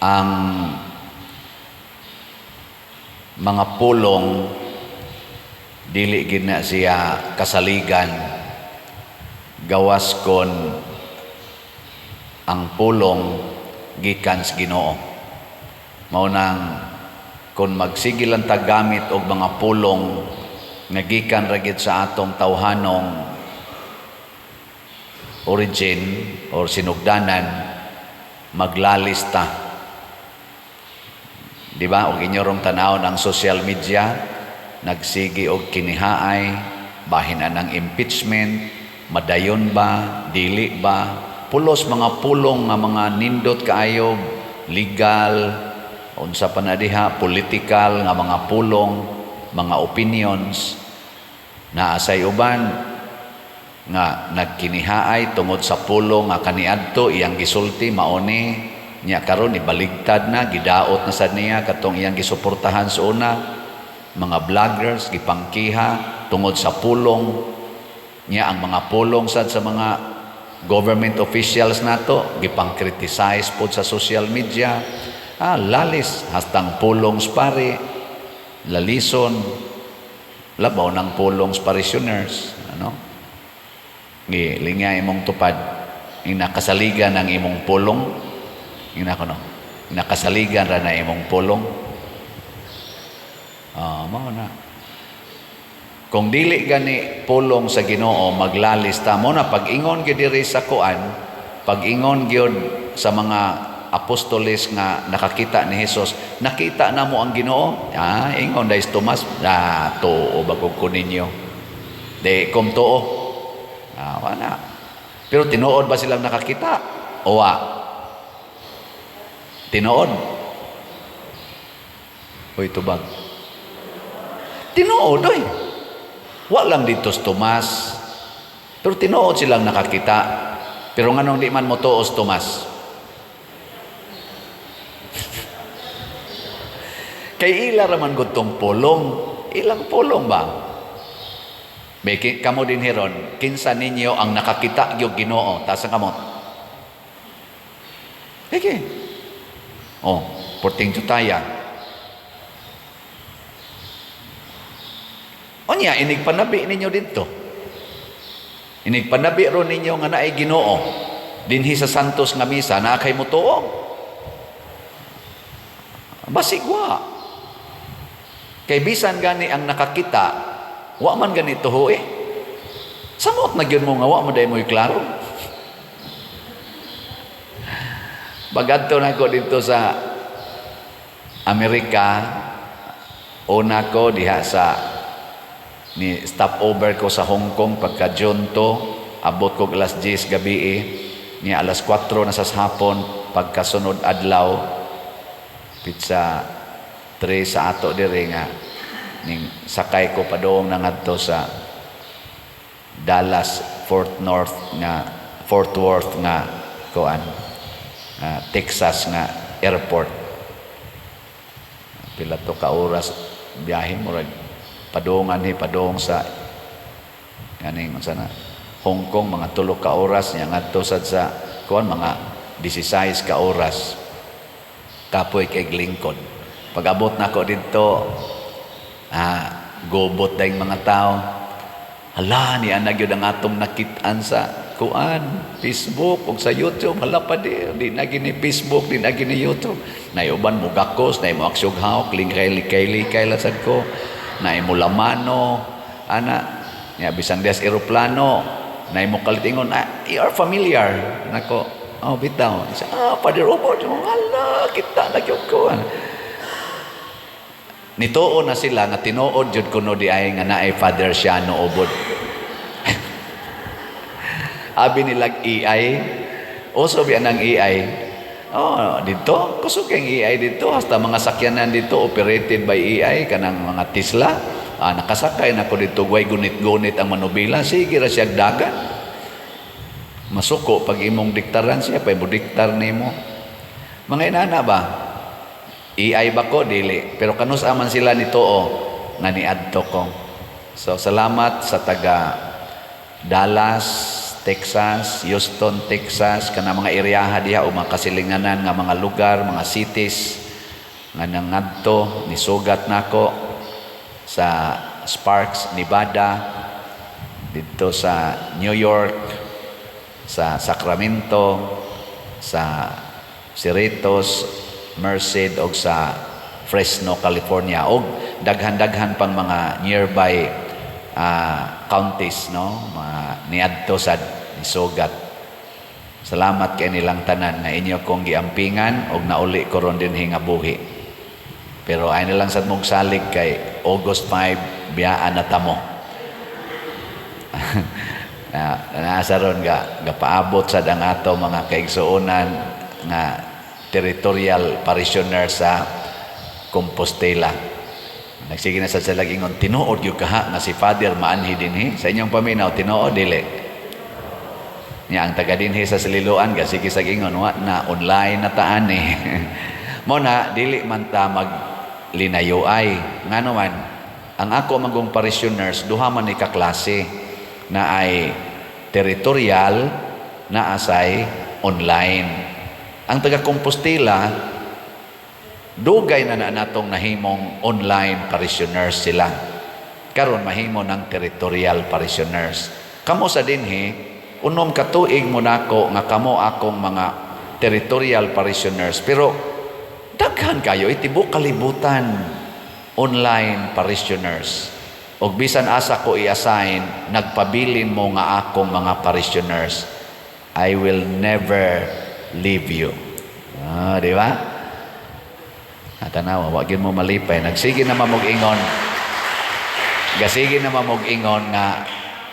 Ang mga pulong, dili gid na siya kasaligan gawas kon ang pulong gikan sa Ginoo. Mao nang kung magsige lang ta gamit og mga pulong nga gikan ra gid sa atong tawhanong origin or sinugdanan, maglalis ta. Di ba? Og inyo rong tanawon ang social media, nagsige og kinihaay, bahin ang impeachment, madayon ba, dili ba, pulos mga pulong nga mga nindot kaayo, legal, unsa pa na diha, political nga mga pulong, mga opinions, naa say uban nga nagkinihaay tungod sa pulong nga kaniadto iyang gisulti mao ni niya, karon ibaligtad na, gidaot na sad niya katong iyang gisuportahan sa una. Mga vloggers gipangkiha tungod sa pulong niya. Ang mga pulong sad sa mga government officials nato gipang-criticize pod sa social media. Ah, lalis hastang pulong sa pari lalison, labaw ng pulong sa parishioners, ano. Gi lingya imong tupad, inakasaligan ang imong pulong. Ina ko, no, inakasaligan ra na imong pulong. Ah, mao na. Kung dili gani pulong sa Ginoo, maglalis ta mo na. Pag-ingon gyud diri sa kuan, pag-ingon gyud sa mga apostoles nga nakakita ni Jesus, "Nakita na mo ang Ginoo." Ah, ingon dai si Tomas, "Ah, tuo ba ko ninyo? Di kom tuo." Ah, wala. Pero tinuod ba silang nakakita? O wa? Tinuod. Uy, tubag. Tinuod, oy. Wa lang dito si Tomas. Pero tinuod silang nakakita. Pero nganong di man mo tuo si Tomas? Kay ila raman gud tong pulong. Ilang pulong ba? May kamo din hiron, kinsa ninyo ang nakakita gyud Ginoo? Taas ang kamot. Sige. Oh, porting tutaya. Unya, inigpanabi ninyo dito. Inigpanabi ron ninyo nga naay Ginoo. Dinhi sa Santos nga misa, naa kay motuo? Basig wa. Kay bisan gani ang nakakita, wa man gani tuho eh. Samot na gyud mo nga wa mo dai mo'y klaro. Bagadto na ko dito sa Amerika, una ko diha sa ni stopover ko sa Hong Kong pagka June 2, abot ko alas 10 gabi eh. Niya alas 4 na sa hapon pagkasunod adlaw, pizza 3 sa ato diri nga ning sakay ko padung na ngadto sa Dallas Fort North nga Fort Worth nga kuan, Texas nga airport. Pila to ka oras biyahe, murag padungan ni padung sa kaning unsa na Hong Kong, mga 3 ka oras, nya ngadto sad sa kuan mga 16 ka oras. Kapoy kay lingkod. Pag-abot nako didto, gobot dayong mga tao. "Hala, ni ana gyud ang atong nakit-an sa kuan, Facebook ug sa YouTube. Hala pa di, di na gini Facebook, di na gini YouTube." Nay uban mo gakos, nay mo aksyog hawk, lingkay likay likay lasad ko. Nay mo lamano, ana, nya bisan dias eroplano, nay mo kalitingon, "Ah, you are familiar." Nako, "Oh, bitaw." "Ah, Father Obot, hala, kita na gyud ko." Nituo na sila nga tinuod jud kuno di ay nga naay Father Siano Ubod. Abi nilag AI. Uso biya ng AI. Oh, dito, kusog kay AI dito, hasta mga sakyanan dito operated by AI, kanang mga Tesla. Ah, nakasakay na ko dito, way gunit-gunit ang manubila, sige ra siya dagan. Masuko pag imong diktaran, siya pay mo diktar nimo. Mga inana ba? AI ba ko? Dili. Pero kanus aman sila nito o nga niadto ko. So salamat sa taga Dallas, Texas, Houston, Texas, kana mga eryaha diha o mga kasilinganan nga mga lugar, mga cities nga nangadto nisugat nako sa Sparks, Nevada, didto sa New York, sa Sacramento, sa Cerritos, Merced og sa Fresno, California, og daghan-daghan pang mga nearby counties, no, mga niadto sa nisugat. Salamat kay nilang tanan nga inyo kong giampingan og nauli ko ron dinhi nga buhi. Pero ay nilang sad mong salig kay August 5 biyaan na tamo. Na nasa ron ga gapaabot sad ang ato mga kaigsuonan nga territorial parishioner sa Compostela. Nagsige na sa sila ingon, "Tinuod gyud kaha nga si Father maanhi dinhi?" Sa inyong paminaw, tinuod dili? Nya ang taga dinhi sa Sililoan gasige sa ingon, "Wa na, online na ta ani." Mo na dili man ta mag linayuay. Ngano man ang ako magong parishioners, duha man ni ka klase, na ay territorial, na asay online. Ang taga Compostela, dugay na na natong nahimong online parishioners sila. Karon mahimo ng territorial parishioners. Kamo sa dinhi, 6 ka tuig mo nako nga kamo akong mga territorial parishioners, pero daghan kayo itibok kalibutan online parishioners. Og bisan asa ko i-assign, nagpabilin mo nga akong mga parishioners. I will never leave you. Ah, di ba? Tanawa, wa gyud mo malipay. Nagsige na mamog ingon. Gasige na mamog ingon nga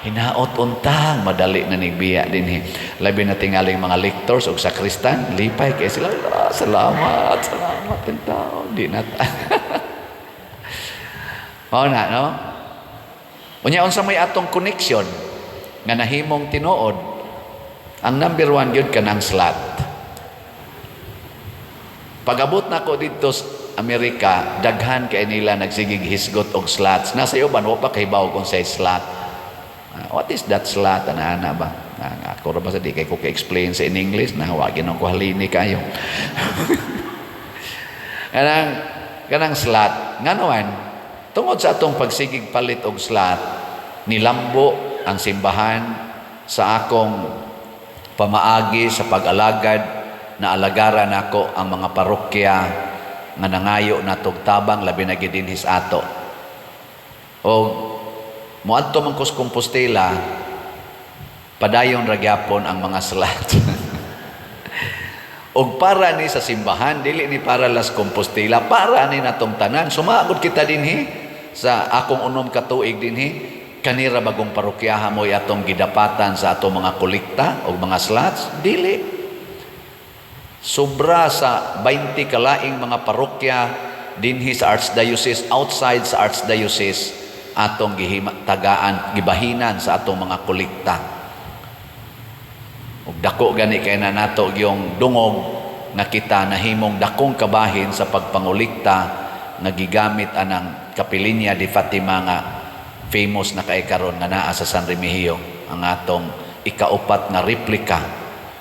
hinaot untang madali na nigbiya dinhi. Labi na tingaling mga lectors og sakristan, lipay kay sila. "Ah, salamat, salamat tao. Di na ta." Mao na, no? Unya, unsa may atong connection nga nahimong tinuod? Ang number one gyud kanang slot. Pag-abot nako didto sa Amerika, daghan kay nila nagsigig hisgot og slots. Nasa uban wa pa kahibaw kung say slot. Ah, what is that slot? Ana-ana ba? Ah, ako ra ba sa di kay ko ka-explain sa in English na wa gyud ko halini kayo. Kanang slot. Ngano man, tungod sa atong pagsigig palit og slot, nilambo ang simbahan sa akong pamaagi sa pag-alagad na alagaran nako ang mga parokya nga nangayo natog tabang, labi na gid dinhi sa ato. Og moadto man ko sa Compostela, padayon ra gyapon ang mga slot. Og para ni sa simbahan, dili ni para las Compostela, para ni natong tanan. Sumagod kita dinhi sa akong 6 ka tuig dinhi, kanira bagong parokyaha mo atong gidapatan sa atong mga kolekta og mga slots, dili. Sobra sa 20 kalaing mga parokya dinhi sa Archdiocese, outside sa Archdiocese, atong gihima, tagaan, gibahinan sa atong mga kolekta. Ug dako gani kay na nato yung dungog nga kita nahimong dakong kabahin sa pagpangolekta nga gigamit anang Kapilinya di Fatima nga famous na kay karon nga naa sa San Remigio, ang atong ikaupat nga replika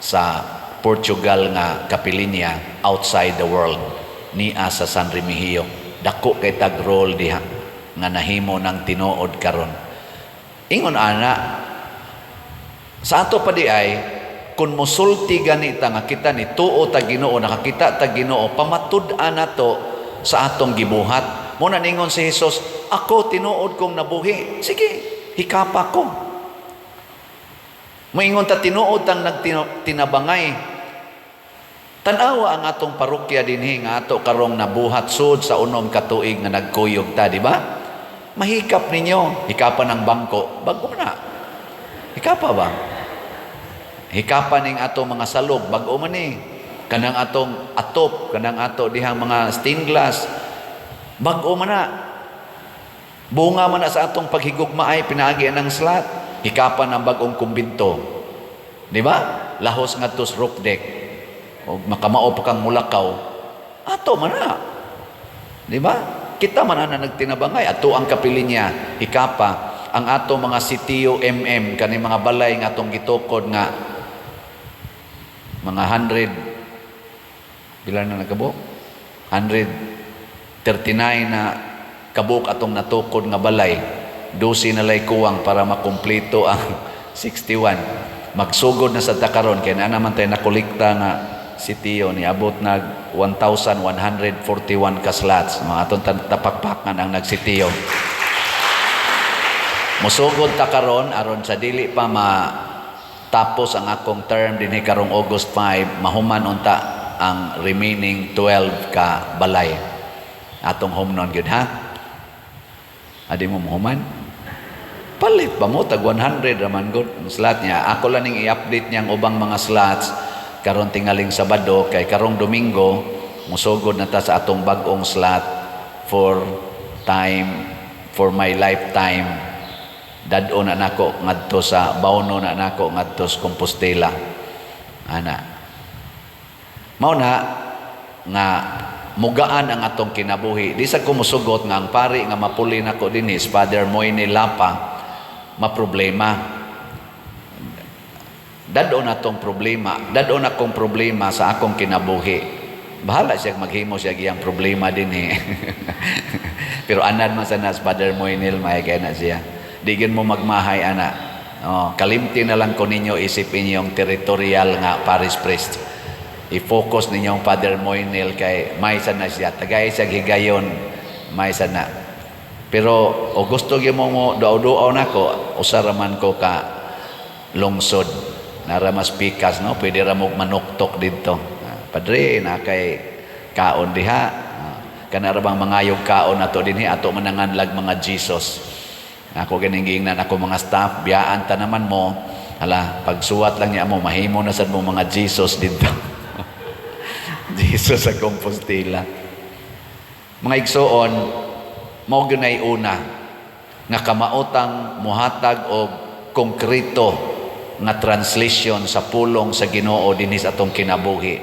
sa Portugal nga kapilinya outside the world, nia sa San Remigio. Dako kay tag role diha nga nahimo ng tinuod karon. Ingon ana sa ato pa di ay kung musulti ganita nga kita ni tuo ta Ginoo, nakakita ta Ginoo, pamatud-an nato sa atong gibuhat. Mo na ningon si Jesus, "Ako tinuod kong nabuhi. Sige, hikapa ko." Moingon ta tinuod tang nagtinabangay. Tan-awa ang atong parokya dinhi nga ato karong nabuhat sud sa 6 ka tuig nga nagkuyog ta, di ba? Mahikap ninyo, hikapan ng bangko, bago na. Hikapa ba? Hikapan ning ato mga salog, bag-o man ni. Kanang atong atop, kanang ato dihang mga stained glass, bag-o man na. Bunga man na sa atong paghigugmaay pinaagi ng slot. Hikapan ang bag-ong kumbinto. Di ba? Lahos ngadto sa roof deck. O makamao pa kang mulakaw. Ato man na. Di ba? Kita man na nagtinabangay. Ato ang kapilinya. Hikapa. Ang ato mga sitio MM, kani mga balay nga atong gitukod nga mga 100, pila na nagkabuok? 139 na kabuok atong natukod nga balay. 12 na lay kuwang para makumpleto ang 61. Magsugod na sa ta karon kay naa naman tay nakolekta nga sitio, niabot nag 1,141 ka slots. Mga atong tapakpakan ang nagsitio. Musugod ta karon aron sa dili pa matapos ang akong term dinhi karong August 5, mahuman unta ang remaining 12 ka balay. Atong humnon gyud, ha. Adi mo mahuman? Palit ba mo tag 100 raman gud ang slot niya. Ako lang ning i-update niyang ubang mga slots karon tingaling Sabado, kay karong Domingo musugod na ta sa atong bag-ong slot for time, for my lifetime. Dad-o na nako ngadto sa Bauno na nako ngadto sa Compostela ana. Mao na nga mugaan ang atong kinabuhi. Di sa ko musugot nga ang pari nga mapuli nako dinhi, Father Moine Lapa, maproblema. Dad-o na tong problema, dad-o na akong problema sa akong kinabuhi. Bahala siya, maghimo siya iyang problema dinhi. Pero anad man sa nas Father Moinel, may kay na siya. Di gyud mo magmahay ana. Oh, kalimti na lang ko ninyo isip inyong territorial nga parish priest. I-focus ninyong Father Moinel kay may sa na siya. Tagay siya higayon, may sa na. Pero o gusto gyud mo mo duaw-duaw nako, usa ra man ko ka lungsod. Nara mas pikas, no? Pwede ra mo manuktok didto. Ah, Padre, na kay kaon diha. Ah, kana ra bang mangayog kaon ato dinhi, ato mananganlag mga Jesus. Ako ganing giingnan ako mga staff, biyaan ta naman mo. Hala, pagsuwat lang niya mo, mahimo na sad mo mga Jesus didto. Jesus sa Compostela. Mga igsoon, mao gyud una nga kamaotang muhatag og konkreto nga translation sa pulong sa Ginoo dinhi sa atong kinabuhi.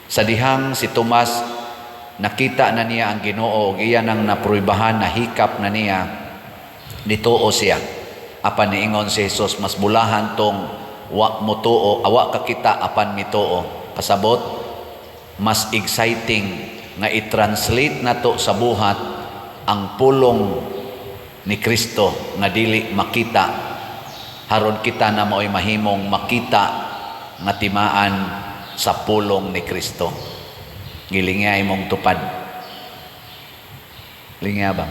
Sa dihang si Tomas nakita na niya ang Ginoo ug iya nang napruibahan, nahikap na niya, nituo siya. Apan niingon si Jesus, "Mas bulahan tong wa motuo, awa ka kita apan mituo." Kasabot, mas exciting nga i-translate nato sa buhat ang pulong ni Kristo nga dili makita, haron kita na mao'y mahimong makita nga timaan sa pulong ni Kristo. Gilingya imong tupad. Lingya ba?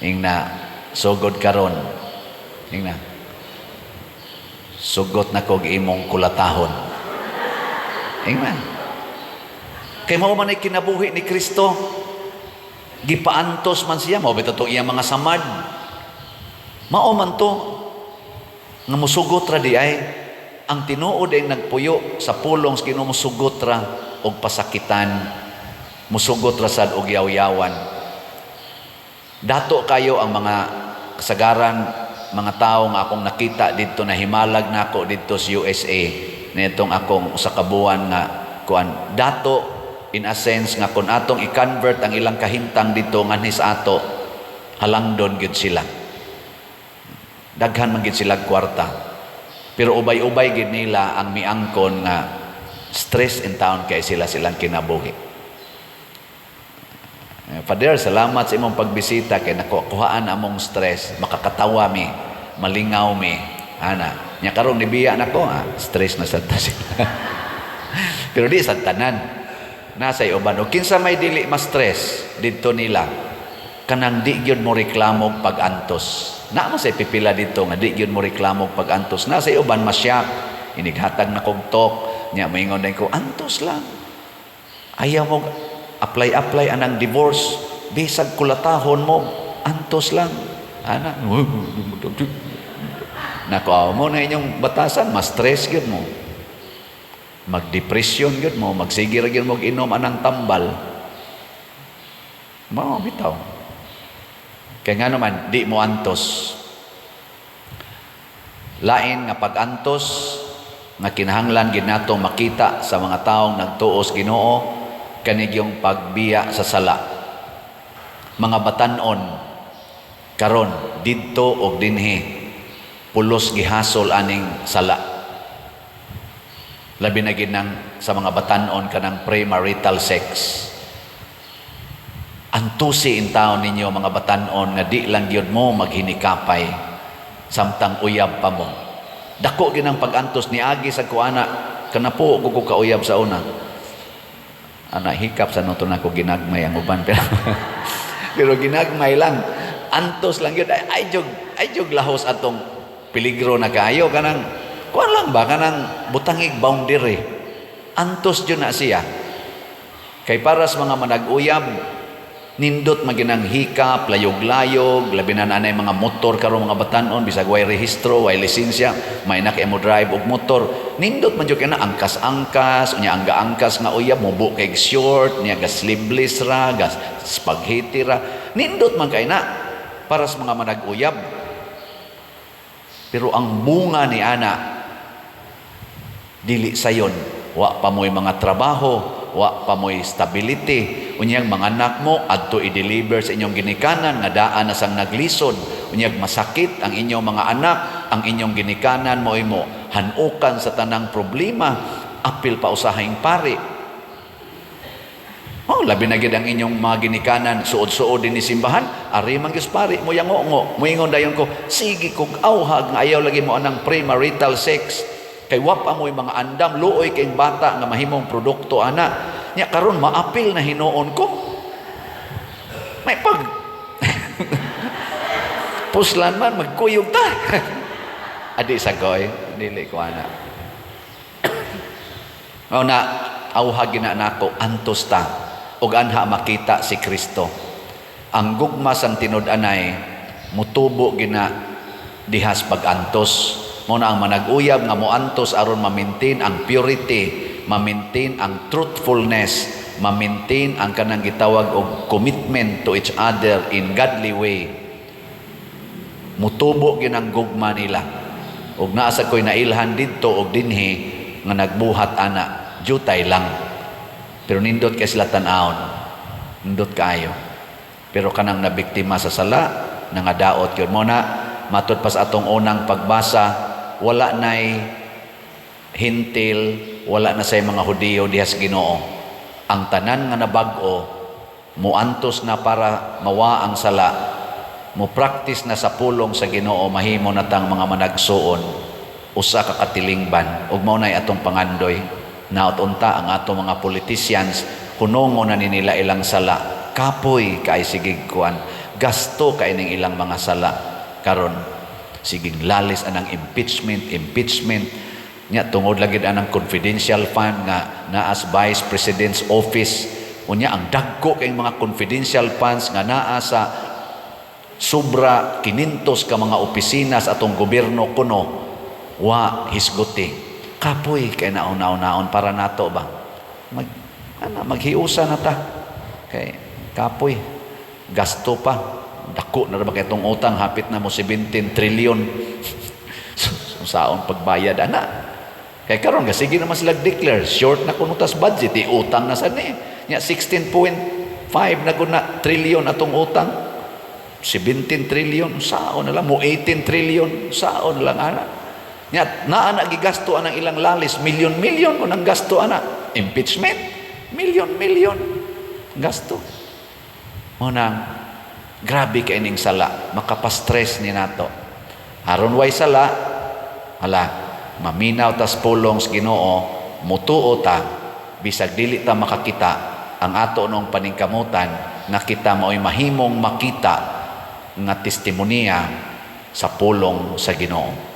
Ingna, sugod karon. Ingna. "Sugot na kog imong kulatahon." Ingna. Kay mao man ay kinabuhi ni Kristo. Gipaantos man siya, mao bitaw tong iyang mga samad. Mao man to nga musugot ra di ay ang tinuod ay nagpuyo sa pulong sa Ginoo, musugot ra og pasakitan, musugot ra sad og yaw-yawan. Dato kayo ang mga kasagaran mga tao nga akong nakita didto, na himalag nako didto sa USA nitong akong usa ka buwan nga kuan. Dato in a sense nga kung atong i-convert ang ilang kahimtang didto nganhi sa ato, halangdon gyud sila. Daghan man gyud sila kwarta, pero ubay-ubay gyud nila ang miangkon nga stress in town kay sila silang kinabuhi. Eh, "Father, salamat sa imong pagbisita kay nakuhaan among stress, makakatawa mi, malingaw mi." Ana, nya karon nibiya nako, ah, stress na sad ta sila. Pero di sa tanan. Nasa uban o kinsa may dili ma-stress didto nila, kanang di gyud mo reklamo pag-antos. Na mo sa pipila didto nga di gyud mo reklamo pag-antos. Nasa uban masyak, inighatag na kog talk, nya moingon din ko, "Antos lang. Ayaw mo apply apply anang divorce, bisag kulatahon mo, antos lang." Ana. Nako, mo na inyong batasan, ma-stress gyud mo. Magdepression gyud mo, magsige ra gyud mo inom anang tambal. Mao bitaw. Kaya nga naman, di mo antos. Lain nga pag-antos nga kinahanglan gid nato makita sa mga taong nagtuos Ginoo, kanigyong pagbiya sa sala. Mga batanon, Karon didto og dinhi, pulos gihasol aning sala. Labi na gid nang sa mga batanon, kanang premarital sex. Antusi intaon ninyo, mga batanon, nga di lang gyud mo maghinikapay samtang uyab pa mo. Dako gyud ang pag-antos ni agi sa kuana kanapo ko kauyab sa una. Ana, hikap sa nuto nako, ginagmay ang uban, pero ginagmay lang. Antos lang gyud ay, ay jog lahos atong peligro na kaayo, kanang kuan lang ba, kanang butangig boundary. Antos jud na siya. Kay para sa mga manag-uyab, nindot maginang hikap, layog-layog, labi na anay mga motor karon, mga batanon, bisag way rehistro, way lisensya, may na kay mo drive og motor. Nindot man jud kay na angkas-angkas, unya ang gaangkas nga uyab mubo kay short, niya ga sleeveless ra, ga spaghetti ra. Nindot man kay na para sa mga manag-uyab. Pero ang bunga ni ana dili sayon, wa pa mo'y mga trabaho, wa pa mo'y stability. Unyang mga anak mo adto i-deliver sa inyong ginikanan nga daan na sang naglisod. Unyag masakit ang inyong mga anak, ang inyong ginikanan mo imo hanukan sa tanang problema, apil pa usahing pari. Oh, labi na gid ang inyong mga ginikanan, suod-suod din ni simbahan, ari man gyud pari mo yango, moingon dayon ko, sige kog awhag nga ayaw lagi mo anang premarital sex. Kay wa pa mo'y mga andam, luoy kay bata nga mahimong produkto ana. Nya karon maapil na hinuon ko. May pag puslan man magkuyog ta. Adi sa koy, dili ko ana. Mao na awhag gina nako, antos ta ug anha makita si Kristo. Ang gugma sang tinud-anay mutubo gina dihas pag-antos. Mao na ang manag-uyab nga moantos aron ma-maintain ang purity, ma-maintain ang truthfulness, ma-maintain ang kanang gitawag og commitment to each other in godly way. Mutubo ginang gugma nila. Ug naa sa ko'y nailhan didto og dinhi nga nagbuhat ana, jutay lang. Pero nindot kay sila tan-awon. Nindot kaayo. Pero kanang nabiktima sa sala, nangadaot yun. Mao na, matud pa sa atong unang pagbasa, wala na'y Hentil, wala na say mga Hudiyo diha sa Ginoo. Ang tanan nga nabag-o, muantos na para mawa ang sala, mo practice na sa pulong sa Ginoo, mahimo na tang mga managsuon, usa ka katilingban. Ug mao nay atong pangandoy. Naot unta ang atong mga politicians hunongo na ni nila ilang sala. Kapoy kay sigig kuan, gasto kay ning ilang mga sala karon. Sigig lalis anang impeachment, impeachment nya tungod lagi anang confidential fund nga naa sa Vice President's office. Unya ang dagko kay mga confidential funds nga naa sa sobra 500 ka mga opisina sa atong gobyerno kuno wa hisguti. Kapoy kay naon-naon para nato ba, mag ana, maghiusa na ta kay kapoy, gasto pa. Dako na ra ba kay itong utang, hapit na mo 17 trillion. So, saon pagbayad ana? Kay karon kasi sige naman sila declare short na kuno tas budget, di utang na sad ni. Nya 16.5 na kuna trillion atong utang, 17 trillion, saon na lang mo 18 trillion, saon na lang ana? Nya naa na gigasto anang ilang lalis, milyon-milyon kun ang gasto ana. Impeachment, milyon-milyon gasto. Mo nang grabe kay ning sala, makapastress ni nato. Aron way sala, hala, maminaw tas pulong sa Ginoo, mutuo ta bisag dili ta makakita. Ang ato nung paningkamutan nga kita mao'y mahimong makita nga testimonya sa pulong sa Ginoo.